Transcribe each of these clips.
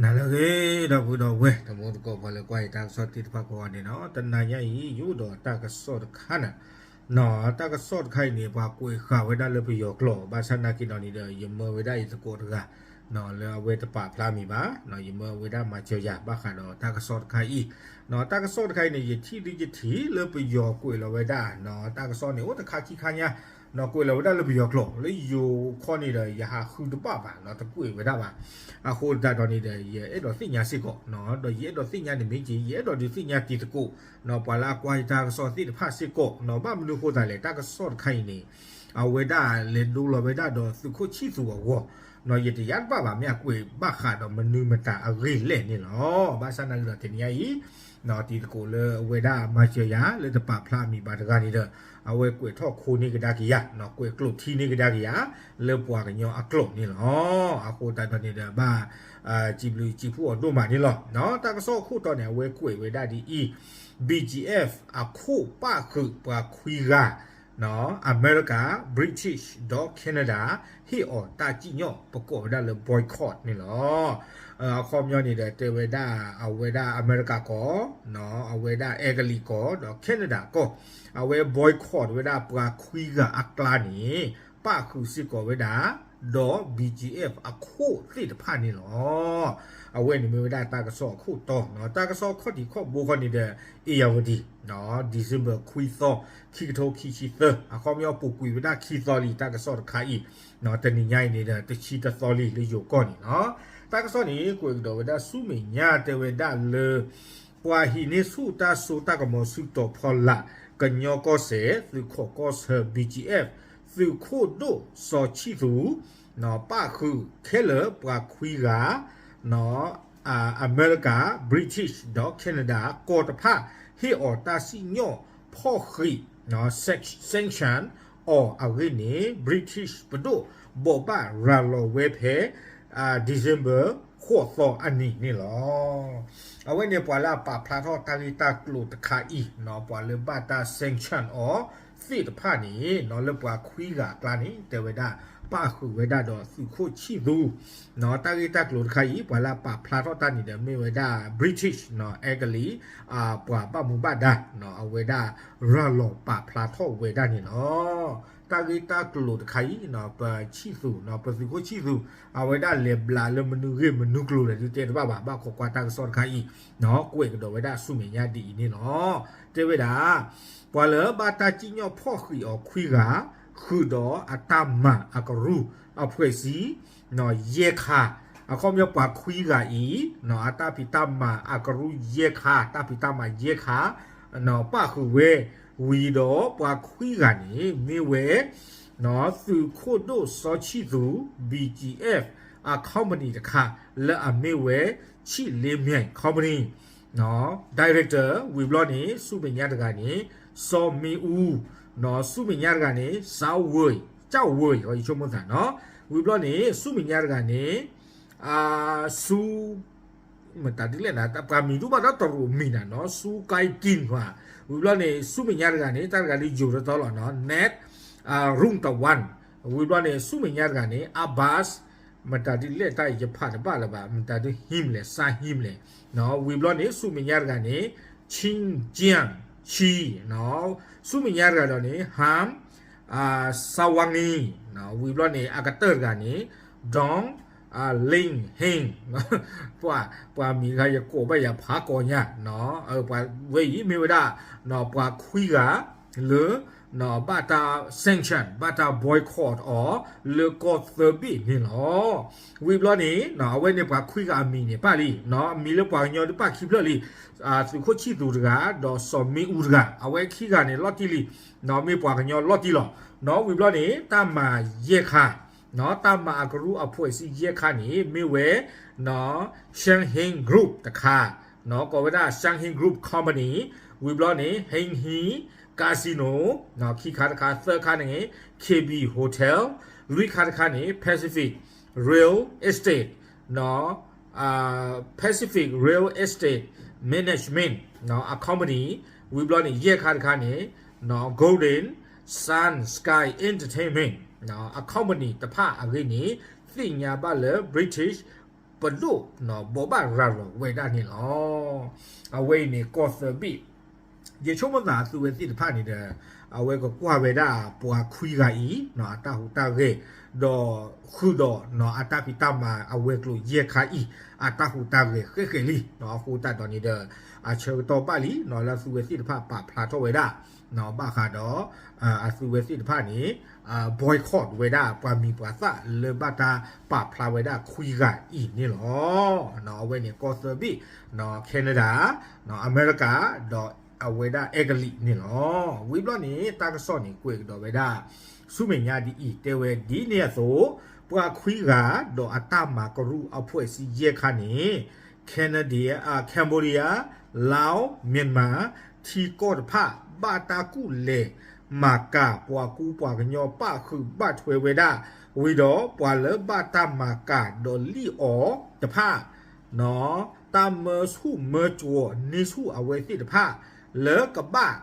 နၤလၢအဂ့ၤ ဒီပုၢ်ဒီဝဲၢ် တံၤသကိး ပှၤလၢကွၢ်ယတၢ်ကစီၣ်သ့ၣ်တဖၣ်ကိးဂၤန့ၣ်လီၤ. တနၤညါအံၤ ယအိၣ်ဒီးတၢ်ကစီၣ်တခါန့ၣ်, တၢ်ကစီၣ်တခါအံၤန့ၣ် ပှၤကွဲးဃာ်ဝဲဒၣ်လၢပယီၤကျိာ် ဘၣ်ဆၣ်သနာ်က့ဒီးန့ၣ်ဒီး ယမၢဝဲဒၣ်ယသကိးတဂၤ လၢအဝဲတပာ်ဖျါမံၤဘၣ်, ယမၢဝဲဒၣ်မၤစၢၤယၤ ဘၣ်ဃးဒီးတၢ်ကစီၣ်တခါအံၤ, တၢ်ကစီၣ်တခါအံၤန့ၣ် ယထံၣ်ဒ်ယထံၣ်လၢပယီၤကွဲးလီၤဝဲဒၣ်, တၢ်ကစီၣ်န့ၣ် အိၣ်တခါခံခါညါ ကွဲးလီၤဝဲဒၣ်လၢပယီၤကျိာ် လၢယိၤခီန့ၣ်ဒီး ယဟးဃုတဘၣ်ဘၣ် တကွဲးဝဲဒၣ်ဘၣ်. အဃိသတးဒီးန့ၣ်ဒီး ယအဲၣ်ဒိးသ့ၣ်ညါစ့ၢ်ကီး, ဒီးယအဲၣ်ဒိးသ့ၣ်ညါန့ၣ်မ့ၢ်က့ ယအဲၣ်ဒိးဒုးသ့ၣ်ညါတံၤသကိး ပှၤလၢအကွၢ်ယတၢ်ကစီၣ်သ့ၣ်တဖၣ်စ့ၢ်ကီး, ဘၣ်မနုၤဃိသတးလဲၣ် တၢ်ကစီၣ်တခါအံၤန့ၣ် အဝဲဒၣ်လဲၤဒိလီၤဝဲဒၣ်ဒီးသုးခိၣ်ဆံၣ်သူးအဂီၢ်, ယတယါတဘၣ်ဘၣ် မ့ၢ်အကွဲးဘၣ်ဃးဒီးမနုၤမတၤအဂ့ၢ်လဲၣ်န့ၣ်လီၤ. ဘၣ်ဆၣ်သနာ်က့ဒီးတနံၤညါအံၤ တံၤသကိးလၢအဝဲဒၣ်မၤစၢၤယၤ လၢတပာ်ဖျါအမံၤဘၣ်တဂၤန့ၣ်ဒီး အဝဲကွဲးထီၣ်ခိန့ၢ်ကဒါက့ၤယၤ, ကွဲးကျိာ်ထံန့ၢ်ကဒါက့ၤယၤ လၢပှၤကညီအကျိာ်န့ၣ်လီၤ. အဃိသတးဒီးန့ၣ်ဒီး ဘၣ် စံးဘျုးစံးဖှိၣ်အီၤဒိၣ်မးန့ၣ်လီၤ. တၢ်ကစီၣ်အခိၣ်တီန့ၣ် အဝဲကွဲးဝဲဒၣ်ဒ်အံၤ, B G F အခိၣ်ပၣ်ဃုာ်ပှၤခွံဂၤ အမဲရကၤ British ဒီး Canada ဟ့ၣ်အီၤတၢ်စံၣ်ညီၣ် ပကိးဝဲဒၣ်လၢ boycott န့ၣ်လီၤ. အခီပညီန့ၣ်ဒီး တဲဝဲဒၣ် အဝဲဒၣ်အမဲရကၤကီၢ်, အဝဲဒၣ်အဲကလံးကီၢ် ဒီး Canada ကီၢ်, အဝဲ boycott ဝဲဒၣ်ပှၤခွံဂၤအကျါန့ၣ် ပၣ်ဃုာ်စ့ၢ်ကီးဝဲဒၣ် ဒီး B G F အခိၣ်သ့ၣ်တဖၣ်န့ၣ်လီၤ. အဝဲန့ၣ်မ့ၢ်ဝဲဒၣ်တၢ်ကစီၣ်အခိၣ်တီ, တၢ်ကစီၣ်ခီၣ်ထံးခီၣ်ဘိခီန့ၣ်ဒီး အ့ၣ်ယၣ်ဝတံၣ် December ခွံသီ ခံကထိခံဆံသၢ, အခီပညီပူၤကွံာ်ဝဲဒၣ်ခံသီလံ တၢ်ကစီၣ်တခါအံၤ, တနံၤညါအံၤန့ၣ်ဒီး တဆံတသီလံလၢယိၤကီၢ်န့ၣ်လီၤ. တၢ်ကစီၣ်န့ၣ် ကွဲးကဒီးဝဲဒၣ်ဆူမဲာ်ညါတဲဝဲဒၣ်လၢ ပှၤဟံးန့ၢ်ဆူၣ်တၢ်စိတၢ်ကမီၤဆူတီၤဖီလာ် ကညီကီၢ်စဲၣ် သုးခိးကီၢ်ဆၢ B G F သုးခိၣ်ဒိၣ်စီၤဆံၣ်သူး ပၣ်ဃုာ်ခဲလၢာ်ပှၤခွံဂၤ အမဲရကၤ British ဒီး Canada ကီၢ်တဖၣ် ဟ့ၣ်အီၤတၢ်စံၣ်ညီၣ်ဖီၣ်ဃံး sanction အီၤအဂ့ၢ်န့ၣ် British ပဒိၣ်ဘိးဘၣ်ရၤလီၤဝဲဖဲ December ဃိးသီအနံၤန့ၣ်လီၤ. အဝဲန့ၣ်ပှၤလၢအပာ်ဖျါထီၣ်တၢ်ဂ့ၢ်တၢ်ကျိၤတခါအံၤ, ပှၤလၢဘၣ်တၢ် sanction အီၤသ့ၣ်တဖၣ်န့ၣ် လၢပှၤခွံဂၤအကျါန့ၣ် တဲဝဲဒၣ် ပၣ်ဃုာ်ဝဲဒၣ်ဒီးသုးခိၣ်ဆံၣ်သူး, တၢ်ဂ့ၢ်တၢ်ကျိၤတခါအံၤ ပှၤလၢအပာ်ဖျါထီၣ်တၢ်န့ၣ်ဒီးမ့ၢ်ဝဲဒၣ် British အဲကလံး ပှၤဘၣ်မူဘၣ်ဒါ အဝဲဒၣ်ရၤလီၤပာ်ဖျါထီၣ်ဝဲဒၣ်န့ၣ်လီၤ. တၢ်ဂ့ၢ်တၢ်ကျိၤတခါအံၤ ပဆံၣ်သူး ပသုးခိၣ်ဆံၣ်သူး အဝဲဒၣ်လဲၤဘျးလၢမနုၤဂ့ၢ်မနုၤကျိၤလဲၣ်ဒုးတဲတဘၣ်ဘၣ်, ဘၣ်ခိးကွၢ်တၢ်ကစီၣ်တခါအံၤ ကွဲးကဒီးဝဲဒၣ်ဆူမဲာ်ညါဒ်အံၤန့ၣ်လီၤ. တဲဝဲဒၣ် ပှၤလၢဘၣ်တၢ်စံၣ်ညီၣ်ဖီၣ်ဃံးအီၤခွံဂၤ ဃုာ်ဒီးအတၢ်မၤအကရူၢ်အဖှဲးစံ ယဲၢ်ခါ, အခီပညီပှၤခွံဂၤအံၤ အတၢ်ဖံးတၢ်မၤအကရူၢ်ယဲၢ်ခါ, တၢ်ဖံးတၢ်မၤယဲၢ်ခါ ပၣ်ဃုာ်ဝဲဝံၤဒီးပှၤခွံဂၤန့ၣ် မ့ၢ်ဝဲ သုးခိၣ်ဒိၣ်စီၤဆံၣ်သူး B G F အ company တခါ လၢအမ့ၢ်ဝဲ ဆံၣ်လ့မၠဲၣ် company director ဝံၤဘျီန့ၣ် ဆူမဲာ်ညါတဂၤန့ၣ် စီၤမ့ၣ်အူ, ဆူမဲာ်ညါတဂၤန့ၣ် စၢဝ့ၤ, စၢဝ့ၤ ယဆိကမိၣ်သးနီၤ, ဝံၤဘျီန့ၣ် ဆူမဲာ်ညါတဂၤန့ၣ် ဆူ မတၤဒ်လဲၣ်နၤ ပှၤမံၤဒိၣ်ဘၣ်ဒီးတရူးမံၤနၤနီၤ ဆူကဲကံၢ်ပှၤ, ဝံၤဘျီန့ၣ် ဆူမဲာ်ညါတဂၤန့ၣ် တၢ်တဂၤလၢယိၤတတီလီၤနီၤ Ned Rungtawan, ဝံၤဘျီန့ၣ် ဆူမဲာ်ညါတဂၤန့ၣ် Abbas, မတၤဒ်လဲၣ်တၢ်ယဖးတဘၣ်လၢၤဘၣ် မတၤဒ်ဟံၣ်လဲၣ် စၢ်ဟံၣ်လဲၣ်, ဝံၤဘျီန့ၣ် ဆူမဲာ်ညါတဂၤန့ၣ် Ching Jiang Chi, ဆူမဲာ်ညါတဂၤဒီးန့ၣ် Ham Sawangni, ဝံၤဘျီန့ၣ် အကတၢၢ်တဂၤန့ၣ် Dong Ling Hing, ပှၤမံၤတခါယကိးဘၣ်ယၤဖးကီညါ, ပှၤဝဲအံၤမ့ၢ်ဝဲဒၣ် ပှၤခွံဂၤလၢ ဘၣ်တၢ် sanction ဘၣ်တၢ် boycott အီၤ လၢကီၢ်သၢဘ့ၣ်န့ၣ်လီၤ. ဝံၤဘျီန့ၣ် အဝဲန့ၣ်ပှၤခွံဂၤအမံၤန့ၣ်ပၣ်လံ, အမံၤလၢပှၤကညီဒုးပၣ်ခံဖျၢၣ်လံ, သုးခိၣ်ဆံၣ်သူးတဂၤ ဒီးစီၤမ့ၣ်အူတဂၤ အဝဲခံဂၤန့ၣ်လီၤတံၢ်လံ, မ့ၢ်ပှၤကညီလီၤတံၢ်လီၤ. ဝံၤဘျီန့ၣ် တၢ်မၤယဲၢ်ခါ တၢ်မၤအကရူၢ်အဖှဲးစံယဲၢ်ခါန့ၣ် မ့ၢ်ဝဲ Shang Heng Group တခါ, ကိးဝဲဒၣ် Shang Heng Group Company, ဝံၤဘျီန့ၣ် Heng Heng Casino, ခံခါတခါ သၢခါန့ၣ် K B Hotel, လွံၢ်ခါတခါန့ၣ် Pacific Real Estate, Pacific Real Estate Management, အ company, ဝံၤဘျီန့ၣ် ယဲၢ်ခါတခါန့ၣ် Golden Sun Sky Entertainment, အ company တဖၣ်အဂ့ၢ်န့ၣ် သ့ၣ်ညါဘၣ်လၢ British ပဒိၣ် ဘိးဘၣ်ရၤလီၤဝဲဒၣ်န့ၣ်လီၤ. အဝဲအံၤန့ၣ်ကီၢ်သၢဘ့ၣ် ယဆိကမိၣ်သးအသုဝဲသ့ၣ်တဖၣ်န့ၣ်ဒီး အဝဲကကွၢ်ဝဲဒၣ်ပှၤခွံဂၤအံၤ အတၢ်ဟူးတၢ်ဂဲၤ ဒီးဃုာ်ဒီးအတၢ်ဖံးတၢ်မၤအဝဲၤကျိၤယဲၢ်ခါအံၤ အတၢ်ဟူးတၢ်ဂဲၤဃဲၣ်ဃဲၣ်လံ. အဃိသတးဒီးန့ၣ်ဒီး အဆၢကတီၢ်ဘၣ်လံ လၢအသုဝဲသ့ၣ်တဖၣ်ပာ်ဖျါထီၣ်ဝဲဒၣ် ဘၣ်ဃးဒီး အသုဝဲသ့ၣ်တဖၣ်န့ၣ် boycott ဝဲဒၣ်ပှၤမံၤပှၤသၣ်လၢဘၣ်တၢ်ပာ်ဖျါဝဲဒၣ်ခွံဂၤအံၤန့ၣ်လီၤ. အဝဲန့ၣ်ကီၢ်သၢဘ့ၣ် Canada အမဲရကၤ ဒီးအဝဲဒၣ်အဲကလံးန့ၣ်လီၤ. ဝံၤဘျီန့ၣ် တၢ်ကစီၣ်န့ၣ်ကွဲးကဒီးဝဲဒၣ် ဆူမဲာ်ညါဒ်အံၤ တဲဝဲဒ်န့ၣ်အသိး ပှၤခွံဂၤ ဒီးအတၢ်မၤကရူၢ်အဖှဲးဆံယဲၢ်ခါန့ၣ် Canada, Cambodia, Laos, Myanmar ထံကီၢ်တဖၣ် ဘၣ်တၢ်ကူၣ်လဲၤမၤကၤ ပှၤကူပှၤကညီပၣ်ဃုာ်ဘၣ်ထွဲဝဲဒၣ် ဝံၤဒီးပှၤလၢဘၣ်တၢ်မၤကၤဒီးလံၣ်အီၤတဖၣ် တၢ်မၢဆူၣ်မၢကၠီၤန့ၢ်ဆူၣ်အဝဲသ့ၣ်တဖၣ် လၢကဘၣ်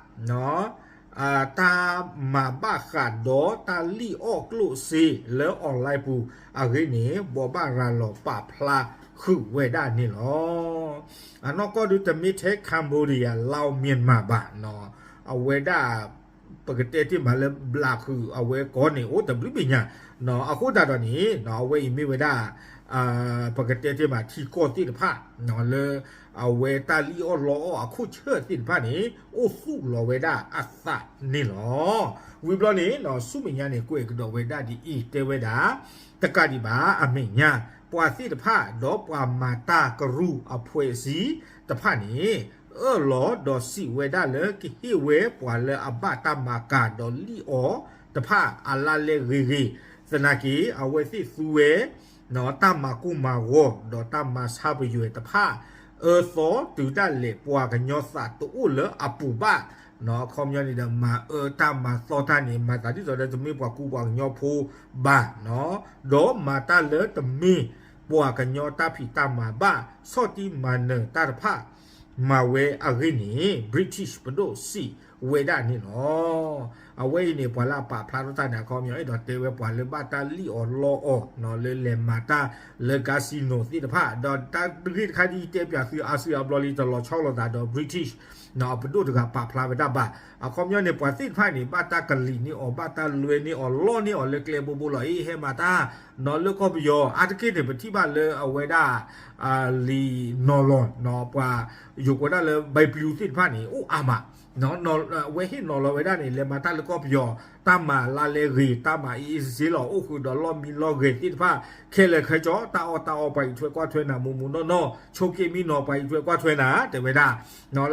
တၢ်မၤဘၣ်ဃးဒီးတၢ်လံၣ်အီၣ်ကျိၣ်စ့လၢ online ပူၤအဂ့ၢ်န့ၣ် ဘိးဘၣ်ရၤလီၤပာ်ဖျါဃုာ်ဝဲဒၣ်န့ၣ်လီၤ. အနီၢ်ကီၢ်ဒုးတမ့ၢ်ထဲ Cambodia, Laos, Myanmar ဘၣ် အဝဲဒၣ် ပကတဲတ့ၢ်မးလၢဘျးဃုာ်အဝဲကီၢ်န့ၣ် အိၣ်တဘျုးဘ့ၣ်ညါ အဃိသတးဒီးန့ၣ် အဝဲအံၤမ့ၢ်ဝဲဒၣ် ပကတဲတ့ၢ်မးထံကီၢ်သ့ၣ်တဖၣ် လၢအဝဲတၢ်လံၣ်အီၣ်လီအီၣ်အခိၣ်ဆၢၣ်သ့ၣ်တဖၣ်န့ၣ် အိၣ်သူၣ်လီၤဝဲဒၣ်အသးန့ၣ်လီၤ. ဝံၤဘျီန့ၣ် ဆူမဲာ်ညါန့ၣ် ကွဲးကဒီးဝဲဒၣ်ဒ်အံၤ တဲဝဲဒၣ် တကးဒံးဘၣ် အမဲာ်ညါ ပှၤသ့ၣ်တဖၣ် ဒီးပှၤမၤတၢ်ကရူၢ်အဖှဲးဆံတဖၣ်န့ၣ် အၢၣ်လီၤဒီးစံးဝဲဒၣ်လၢကဟ့ၣ်ဝဲပှၤလၢအဘၣ်တၢ်မၤကၤဒီးလံၣ်အီၤတဖၣ် အလါလဲဂ့ၤဂ့ၤ သနာ်က့ အဝဲသ့ၣ်သူဝဲ တၢ်မၤကိၢ်မၤဂီၤ ဒီးတၢ်မၤဆါပယွဲၤတဖၣ် အၢသီတုၤဒၣ်လဲာ်ပှၤကညီသးတအိၣ်လၢအပူၤဘၣ် အခီပညီန့ၣ်ဒီး မၤအၢတၢ်မၤသီတၢ်န့ၣ် မၤသးဒ်သိးဒီးတမ့ၢ်ပှၤကူပှၤကညီဖိဘၣ် ဒီးမၤတၢ်လၢတမ့ၢ်ပှၤကညီတၢ်ဖံးတၢ်မၤဘၣ် ဆီၣ်တံၢ်မၤနၢၤတၢ်တဖၣ် မၤဝဲအဂ့ၢ်န့ၣ် British ပဒိၣ်စံးဝဲဒၣ်န့ၣ်လီၤ. အဝဲအံၤန့ၣ် ပှၤလၢအပာ်ဖျါထီၣ်တၢ်န့ၣ် အခီပညီ အဲၣ်ဒိးတဲဝဲပှၤလၢဘၣ်တၢ်လံၣ်အီၤလီအီၤ လၢလဲၤမၤတၢ်လၢ casino သ့ၣ်တဖၣ် ဒီးတၢ်ဂ့ၢ်တခါဒ်အံၤ တဲပၠးသုအါစုအါဘျီလံ တလီၤဆီလိာ်သးဒီး British ပဒိၣ်တဂၤပာ်ဖျါဝဲဒၣ်ဘၣ်. အခီပညီန့ၣ် ပှၤသ့ၣ်တဖၣ်န့ၣ် ဘၣ်တၢ်ကလံၤန့ၢ်အီၤ ဘၣ်တၢ်လွဲန့ၢ်အီၤ လီန့ၢ်အီၤလၢကျဲဘိဘိလီၤ. အ့ ဟဲမၤတၢ် လၢကီၢ်ပယီၤ အါတက့ၢ်န့ၣ် ပထံၣ်ဘၣ်လၢအဝဲဒၣ် လံာ်နီၤလီၤ ပှၤယိၤကိးဒၣ်လၢ ဘဲပျူၤ သ့ၣ်တဖၣ်န့ၣ် အိၣ်အါမး အဝဲဟ့ၣ်နီၤလီၤဝဲဒၣ်န့ၣ် လဲၤမၤတၢ်လၢကီၢ်ပယီၤ တၢ်မၤလါလဲဂ့ၤ တၢ်မၤအ့စ့လီၤ အိၣ်ဃုာ်ဒီးလီၢ်မံလီၢ်ဂဲၤသ့ၣ်တဖၣ် ခဲလၢာ်ခဲဆ့ တၢ်အီၣ်တၢ်အီ ပှၤအံးထွဲကွၢ်ထွဲနၤ မူးမူးနီၢ်နီၢ် ဆိးက့မံနီၤ ပှၤအံးထွဲကွၢ်ထွဲနၤ တဲဝဲဒၣ်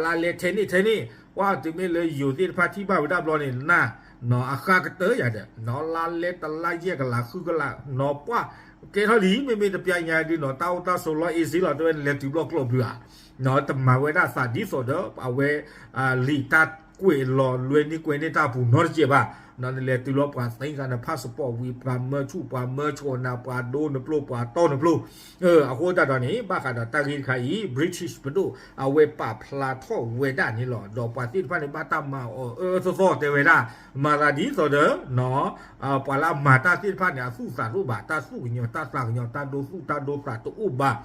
လါလဲထဲန့ၣ်ထဲန့ၣ် ပှၤတုၤမ့ၢ်လၢယိၤသ့ၣ်တဖၣ်ထံၣ်ဘၣ်ဝဲဒၣ်ဘျီန့ၣ် နၢ် အဃါကတၢၢ်ယၤဒီး လါလဲတလါယဲၢ်ကလးဃုကလး နီၤပှၢ် ကဲထီၣ်လံ မ့မ့ၢ်တပျၢ်ညါဒုးနီၤ တၢ်အိၣ်တၢ်ဆိးလီၤအ့စ့လီၤ တဲဝဲ နလဲၤတုၤဘျီကျိးဘျုးဧါ တမၤဝဲဒၣ်သးဒ်သိးဒီး အဝဲ လံာ်တၢ်ကွဲးလီၤလွဲန့ၢ်ကွဲန့ၢ်တၢ်ပူၤနီတစဲးဘၣ် နလဲၤတုၤလီၤပှၤသ့ၣ်ညါနဖးစပီးဝံၤ ပှၤမၢဆူၣ် ပှၤမၢဆိးနၤ ပှၤဒိနပျိၢ် ပှၤတီနပျိၢ် အဃိသတးဒီးန့ၣ် ဘၣ်ဃးဒီးတၢ်ဂ့ၢ်တခါအံၤ British ပဒိၣ် အဝဲပာ်ဖျါထီၣ်ဝဲဒၣ်န့ၣ်လီၤ. ဒီးပှၤသ့ၣ်တဖၣ်န့ၣ် ဘၣ်တၢ်မၤအီၤအၢအၢသီသီတဲဝဲဒၣ် မၤသးဒ်သိးဒီး ပှၤလၢအမၤတၢ်သ့ၣ်တဖၣ်န့ၣ် အသူၣ်သးတအိၣ်ဘၣ် တၢ်သူၣ်ကညီၤတၢ်သးကညီၤ တၢ်ဒိသူၣ်တၢ်ဒိသးတအိၣ်ဘၣ်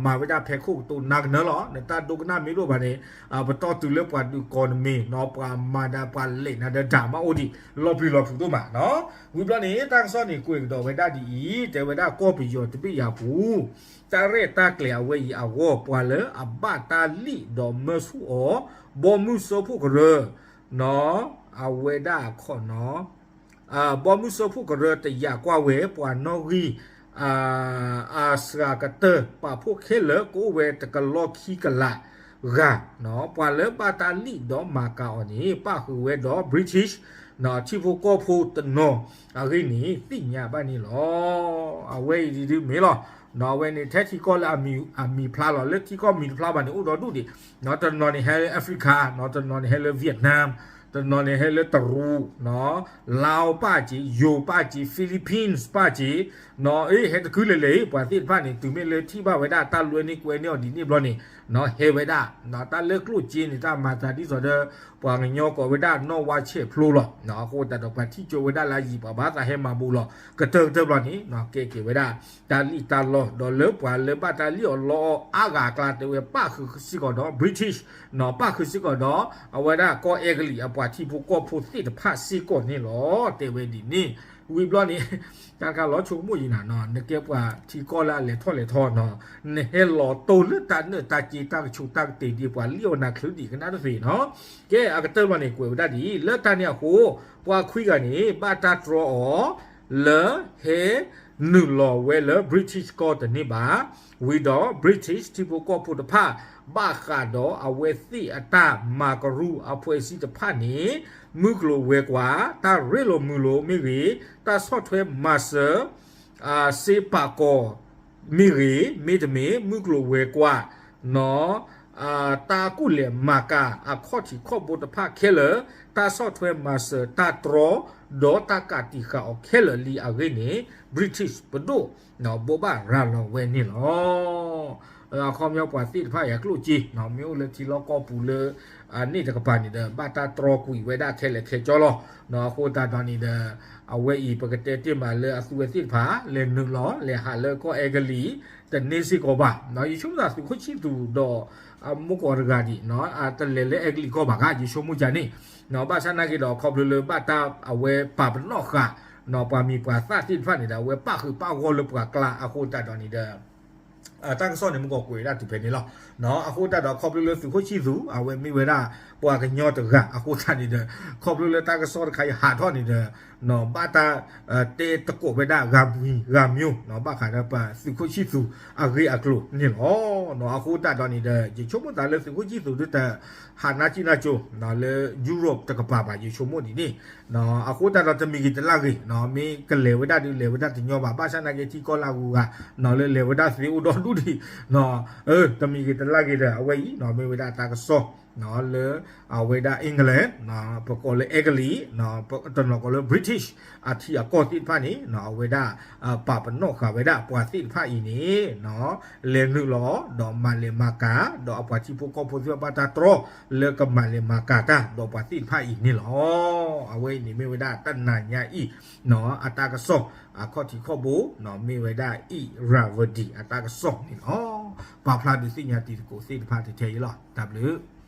မၤဝဲဒၣ်ဖဲခိၣ်ကတိၤနၤကနၢလီၤ နတၢ်ဒိကနၣ်မ့ၢ်တအိၣ်ဘၣ်န့ၣ် ပတီၢ်တုၤလၢပှၤဒုးကီၢ်နမ့ၢ်နီၤ ပှၤမၤဒၣ်ပှၤလဲၤနၤဒီးဒၣ်မးအိၣ်ဒံး လီၤပျံၤလီၤဖုးဒိၣ်မးနီၤ. ဝံၤဘျီန့ၣ် တၢ်ကစီၣ်န့ၣ်ကွဲးကဒီးဝဲဒၣ်ဒ်အံၤ တဲဝဲဒၣ်ကီၢ်ပယီၤတဘ့ၣ်ယၤပူၤ တၢ်ရဲၣ်တၢ်ကျဲၤအဝဲအံၤအဂီၢ် ပှၤလၢအဘၣ်တၢ်လံၣ်ဒီးမၢဆူၣ်အီၤ ဘီမုၢ်စၢဖှိၣ်ကရၢ နီၤ အဝဲဒၣ်ခီနီၤ ဘီမုၢ်စၢဖှိၣ်ကရၢတယာ်ကွၢ်ဝဲ ပှၤနီၣ်ဂံၢ် အစှၤကတၢၢ် ပာ်ဖှိၣ်ခဲလၢာ်ကအိၣ်ဝဲတကလီၢ်ခံကလးဂၤ ပှၤလၢဘၣ်တၢ်လံၣ်ဒီးမၤကၤအီၤန့ၣ် ပၣ်ဃုာ်ဝဲဒီး British ထံဖိကီၢ်ဖိတနီၤအဂ့ၢ်န့ၣ် သ့ၣ်ညါဘၣ်န့ၣ်လီၤ. အဝဲအံၤဒ်မ့ၢ်လီၤ. အဝဲန့ၣ်ထဲထံကီၢ်လၢအမံၤဖျါလီၤ လၢထံကီၢ်မံၤတဖျါဘၣ်န့ၣ် အိၣ်ဒီဒူၣ်ဒံး တနီၤန့ၣ်ဟဲလၢ Africa တနီၤန့ၣ်ဟဲလၢ Vietnam တနီၤန့ၣ်ဟဲလၢတရူး, လါအိၣ်ပၣ်က့ၤ, ယိၤပၣ်က့ၤ, Philippines ပၣ်က့ၤ, နီၤ အ့ ဟဲတကုလဲၤလဲၤ ပှၤသ့ၣ်တဖၣ်န့ၣ် တုၤမ့ၢ်လၢထံၣ်ဘၣ်ဝဲဒၣ်တၢ်လွဲန့ၢ်ကွဲန့ၢ်အီၤဒ်န့ၣ်ဘျီန့ၣ် နီၤ ဟဲဝဲဒၣ်, နီၤ တၢ်လၢကျိၣ်စ့န့ၣ် တၢ်မၤသးဒ်သိးဒီး ပှၤကညီကိးဝဲဒၣ်နီၣ်ဝါဆဲးဖျိလီၤ, နီၤ အဃိသတးဒီးပှၤထံၣ်ကၠိဝဲဒၣ်လၢအယံၤ ပှၤဘၣ်သးဟဲမၤဘူးလီၤ ကတၢၢ်ကတၢၢ်ဘျီန့ၣ် နီၤ ကဲက့ၤဝဲဒၣ် တၢ်လံၣ်တၢ်လီ ဒီးလၢပှၤလၢဘၣ်တၢ်လံၣ်အီၤလီအီၤအါဂၤအကျါတဲဝဲ ပၣ်ဃုာ်စ့ၢ်ကီးဒီး British, နီၤ ပၣ်ဃုာ်စ့ၢ်ကီးဒီး အဝဲဒၣ်ကီၢ်အဲကလံးအပှၤထံဖိကီၢ်ဖိသ့ၣ်တဖၣ်စ့ၢ်ကီးန့ၣ်လီၤ. တဲဝဲဒ်န့ၣ်, ဝံၤဘျီန့ၣ် တၢ်တခါလီၤဆိကမိၣ်အံၤနၤနီၤ နကဲပှၤထံကီၢ်လၢအလဲၤထီၣ်လဲၤထီနီၤ, နဟဲလီၤတိၢ်လၢတၢ်နၢၣ်တၢ်စ့တၢ်ကဆူးတၢ်ကတ့ၢ်ဒ်ပှၤလံၣ်အီၤနၤချုးဒံးကနၣ်တသ့နီၤ. ကဲအကတၢၢ်ဘျီန့ၣ် ကွဲးဝဲဒၣ်ဒ်အံၤ လၢတၢ်န့ၣ်အဃိ ပှၤခွံဂၤန့ၣ် ဘၣ်တၢ်တြီအီၤ လၢဟဲနုာ်လီၤဝဲလၢ British ကီၢ်တန့ၢ်ဘၣ်. ဝံၤဒီး British ထံဖိကီၢ်ဖိတဖၣ် ဘၣ်ဃးဒီးအဝဲသ့ၣ်အတၢ်မၤကရူၢ်အဖှဲးစ့ၢ်တဖၣ်န့ၣ် မုၢ်ကျိၤဝဲၤကွာ် တၢ်ရ့လိာ်မုာ်လိာ်မ့ၢ်ဂ့ၤ, တၢ်ဆီၣ်ထွဲမၤစၢၤ စ့ပာ်ကီၤ မ့ၢ်ဂ့ၤ, မ့တမ့ၢ် မုၢ်ကျိၤဝဲၤကွာ် နီၤ တၢ်ကူၣ်လဲၤမၤကၤအခီၣ်ထံးခီၣ်ဘိတဖၣ်ခဲလၢာ်, တၢ်ဆီၣ်ထွဲမၤစၢၤတၢ်တြီ ဒီးတၢ်ကးတံာ်ဃာ်အီၤခဲလၢာ်လံအဂ့ၢ်န့ၣ် British ပဒိၣ် ဘိးဘၣ်ရၤလီၤဝဲန့ၣ်လီၤ. အခီပညီပှၤသ့ၣ်တဖၣ်အံၤအကျိၣ်စ့ မ့ၢ်အိၣ်လၢထံလီၢ်ကီၢ်ပူၤလၢ န့ၣ်တကပၤန့ၣ်ဒီး ဘၣ်တၢ်တြီကွံာ်ဝဲဒၣ်ခဲလၢာ်ခဲဆ့လီၤ. အဃိသတးဒီးန့ၣ်ဒီး အဝဲအံၤပကတဲတ့ၢ်မးလၢအသုဝဲသ့ၣ်တဖၣ် လဲၤနုာ်လီၤ လဲၤဟးလၢကီၢ်အဲကလံး တန့ၢ်စ့ၢ်ကီးဘၣ်. ယဆိကမိၣ်သးသုးခိၣ်ဆံၣ်သူးဒီး အမိၢ်ကီးတဂၤဒံး တလဲၤလၢအဲကလံးကီၢ်ဘၣ်ဂ့ၤ ယဆိကမိၣ်ယၤန့ၣ်, ဘၣ်ဆၣ်နာ်က့ဒီး ခီဖျိလၢဘၣ်တၢ်အဝဲပာ်ပနီၣ်ဃာ် ပှၤမံၤပှၤသၣ်သ့ၣ်တဖၣ်န့ၣ်ဒီး အဝဲပၣ်ဃုာ်ပၣ်ဂီၢ်လၢပှၤကျါအဃိသတးဒီးန့ၣ်ဒီး တၢ်ကစီၣ်န့ၣ် မ့ၢ်ကီးကွဲးဝဲဒၣ်တုၤဖဲန့ၣ်လီၤ. အဃိသတးဒီး ခီဖျိလၢသုးခိၣ်ဆံၣ်သူး အဝဲမ့ၢ်ဝဲဒၣ် ပှၤကညီတဂၤအဃိသတးန့ၣ်ဒီး ခီဖျိလၢတၢ်ကစီၣ်တခါအံၤဟးထီၣ်န့ၣ်ဒီး ဘၣ်တၢ် တဲသကိးဝဲဒၣ်ဂၤမံၤဂၤမံၤ ဘၣ်ဃးဒီးပသုးခိၣ်ဆံၣ်သူးအဂ့ၢ်အကျိၤန့ၣ်လီၤ. အဃိသတးဒီးန့ၣ်ဒီး ယဆိကမိၣ်သးလၢသုးခိၣ်ဆံၣ်သူးဒုးတဟးနါစံၣ်နါကၠိ လၢ Europe တကပၤဘၣ် ယဆိကမိၣ်ဒ်န့ၣ်. အဃိသတးဒီးတမံၤဂ့ၤတလၢ်ဂ့ၤ မ့ၢ်ကလဲၤဝဲဒၣ်ဒုး လဲၤဝဲဒၣ်တညီဘၣ် ဘၣ်ဆၣ်နာ်က့ထံကီၢ်လၢအဂုၤအဂၤ လၢလဲၤဝဲဒၣ်သ့အိၣ်ဒီဒူၣ်ဒံး တမံၤဂ့ၤတလၢ်ဂ့ၤဒီး အဝဲအံၤ မ့ၢ်ဝဲဒၣ်တၢ်ကစီၣ် လၢအဝဲဒၣ် England ပကိးလၢအဲကလံး တနီၤကိးလၢ British အထံအကီၢ်သ့ၣ်တဖၣ်န့ၣ် အဝဲဒၣ် ပာ်ပနီၣ်ဃာ်ဝဲဒၣ်ပှၤသ့ၣ်တဖၣ်အံၤန့ၣ် လဲၤနုာ်လီၤ ဒီးမၤလဲၤမၤကၤ ဒီးအပှၤထံဖိကီၢ်ဖိသ့ၣ်တဖၣ်ဘၣ်တၢ်တြီ လၢကမၤလဲၤမၤကၤတၢ် ဒီးပှၤသ့ၣ်တဖၣ်အံၤန့ၣ်လီၤ. အဝဲအံၤန့ၣ်မ့ၢ်ဝဲဒၣ်တနၤညါအံၤ အတၢ်ကစီၣ် အခီၣ်ထံးခီၣ်ဘိ မ့ၢ်ဝဲဒၣ် Irrawaddy အတၢ်ကစီၣ်န့ၣ်လီၤ. ပာ်ဖျါဒုးသ့ၣ်ညါတံၤသကိးသ့ၣ်တဖၣ်တထဲအံၤလီၤ. တၢ်ဘျုး